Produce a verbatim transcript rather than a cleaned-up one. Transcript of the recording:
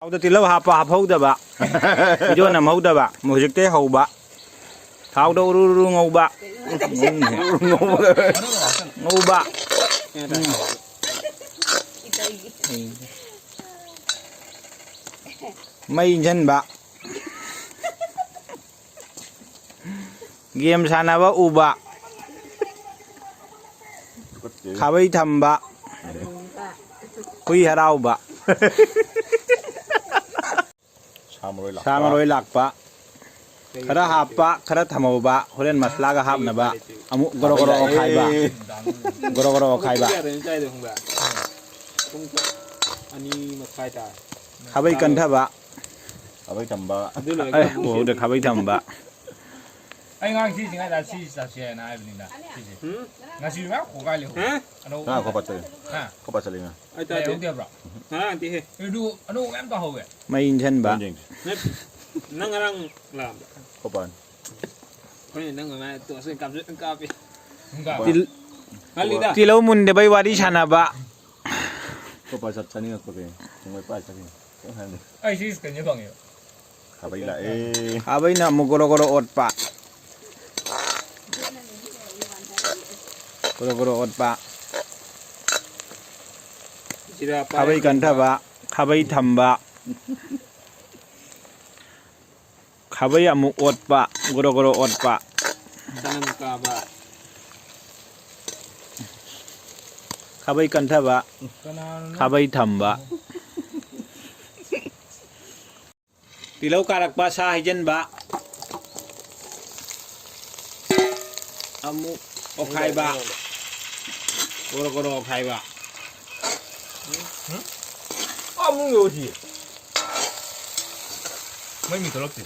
ꯊꯥꯎꯗ ꯇꯤꯜꯍꯧ ꯍꯥꯞꯄ ꯍꯥꯞꯍꯧꯗꯕ, ꯚꯤꯗꯤꯑꯣ ꯅꯝꯍꯧꯗꯕ, ꯍꯧꯖꯤꯛꯇꯩ ꯍꯧꯕ꯫ ꯊꯥꯎꯗ ꯎꯔꯨ ꯎꯔꯨ ꯉꯧꯕ꯫ ꯉꯧꯕ꯫ ꯎꯝ꯫ ꯃꯩ ꯏꯟꯖꯟꯕ꯫ ꯒꯦꯝ ꯁꯥꯟꯅꯕ ꯎꯕ꯫ ꯈꯥꯕꯩ ꯊꯝꯕ꯫ ꯍꯨꯏ ꯍꯔꯥꯎꯕ꯫ ꯁꯥ ꯃꯔꯣꯏ ꯂꯥꯛꯄ꯫ ꯁꯥ ꯃꯔꯣꯏ ꯂꯥꯛꯄ꯫ ꯈꯔ ꯍꯥꯞꯄ, ꯈꯔ ꯊꯝꯍꯧꯕ, ꯍꯣꯔꯦꯟ ꯃꯁꯂꯥꯒ ꯍꯥꯞꯅꯕ꯫ ꯑꯃꯨꯛ ꯒꯣꯔꯣ ꯒꯣꯔꯣ ꯑꯣꯈꯥꯏꯕ꯫ ꯒꯣꯔꯣ ꯒꯣꯔꯣ ꯑꯣꯈꯥꯏꯕ꯫ ꯄꯨꯡ ꯀꯌꯥꯗꯅꯣ ꯆꯥꯏꯗꯣ ꯈꯪꯕ꯭ꯔꯥ? ꯄꯨꯡ ꯑꯅꯤ ꯃꯈꯥꯏ ꯇꯥꯔꯦ꯫ ꯈꯥꯕꯩ ꯀꯟꯊꯕ꯫ ꯈꯥꯕꯩ ꯊꯝꯕ꯫ ꯑꯗꯨ ꯂꯣꯏꯔꯒ ꯑꯦ, ꯑꯃꯨꯛ ꯑꯣꯍꯧꯗꯦ, ꯈꯥꯕꯩ ꯊꯝꯕ꯫ ꯑꯩ ꯉꯔꯥꯡ ꯁꯤ ꯆꯤꯡꯉꯥꯏꯗ ꯁꯤ ꯆꯠꯁꯦ ꯍꯥꯏꯅ ꯍꯥꯏꯕꯅꯤꯗ, ꯁꯤꯁꯦ꯫ ꯍꯨꯝ? ꯉꯁꯤ ꯃꯌꯥꯝ ꯈꯣꯡꯒꯥꯏ ꯂꯩꯍꯧꯕ꯫ ꯍꯥ? ꯑꯅꯧꯕ꯫ ꯉꯔꯥꯡ ꯈꯣꯄꯥ ꯆꯠꯂꯤ꯫ ꯍꯥ? ꯈꯣꯄꯥ ꯆꯠꯂꯤ ꯉꯔꯥꯡ꯫ ꯑꯩ ꯇꯥꯗꯦ꯫ ꯂꯩꯍꯧꯗꯦꯕ꯭ꯔꯣ? ꯉꯔꯥꯡ ꯅꯠꯇꯦꯍꯦ꯫ ꯑꯗꯨ ꯑꯅꯧꯕ ꯃꯌꯥꯝ ꯇꯧꯍꯧꯋꯦ꯫ ꯃꯩ ꯏꯟꯁꯤꯟꯕ꯫ ꯍꯣꯔꯦꯟ ꯌꯦꯡꯁꯤ꯫ ꯅꯠ-, ꯅꯪ ꯉꯔꯥꯡ ꯂꯥꯛꯑꯝꯕ꯭ꯔꯥ? ꯈꯣꯄꯥꯅꯤ꯫ ꯍꯣꯏꯅꯦ, ꯅꯪ ꯑꯗꯨꯃꯥꯏꯅ ꯇꯣꯁ ꯑꯣꯏꯅ ꯀꯥꯞꯁꯨ ꯑꯗꯨꯝ ꯀꯥꯞꯄꯤ꯫ ꯈꯣꯄꯥ꯫ ꯇꯤꯜ-, ꯉꯜꯂꯤꯗ꯫ ꯇꯤꯜꯍꯧ ꯃꯨꯟꯗꯕꯩ ꯋꯥꯔꯤ ꯁꯥꯟꯅꯕ꯫ ꯈꯣꯄꯥ ꯆꯠ ꯆꯥꯅꯤꯡꯉꯛꯄꯒꯤ ꯊꯣꯡꯕꯩ ꯄꯥꯏ ꯆꯠꯈꯤꯅꯤ꯫ ꯀꯩꯝ ꯍꯥꯏꯗꯦ꯫ ꯑꯩ ꯁꯤ ꯀꯩꯅꯣ ꯐꯪꯉꯦꯕ꯫ ꯈꯥꯕꯩ ꯂꯥꯛꯑꯦ꯫ ꯈꯥꯕꯩꯅ ꯑꯃꯨꯛ ꯒꯣꯔꯣ ꯒꯣꯔꯣ ꯑꯣꯠꯄ꯫ ꯒꯣꯔꯣ ꯒꯣꯔꯣ ꯑꯣꯠꯄ꯫ ꯖꯤꯔꯥ ꯄꯥꯏ ꯈꯥꯕꯩ ꯀꯟꯊꯕ꯫ ꯈꯥꯕꯩ ꯊꯝꯕ꯫ ꯈꯥꯕꯩ ꯑꯃꯨꯛ ꯑꯣꯠꯄ꯫ ꯒꯣꯔꯣ ꯒꯣꯔꯣ ꯑꯣꯠꯄ꯫ ꯆꯅꯝ ꯀꯥꯕ꯫ ꯈꯥꯕꯩ ꯀꯟꯊꯕ꯫ ꯀꯅꯥꯅꯣ? ꯈꯥꯕꯩ ꯊꯝꯕ꯫ ꯇꯤꯜꯍꯧ ꯀꯥꯔꯛꯄ, ꯁꯥ ꯍꯩꯖꯤꯟꯕ꯫ ꯑꯃꯨꯛ ꯑꯣꯈꯥꯏꯕ꯫ ꯒꯣꯔꯣ ꯒꯣꯔꯣ ꯑꯣꯈꯥꯏꯕ꯫ ꯑꯃꯨꯛ ꯌꯧꯁꯤ꯫ ꯃꯩ ꯃꯤ ꯊꯣꯛꯂꯛꯇꯦ꯫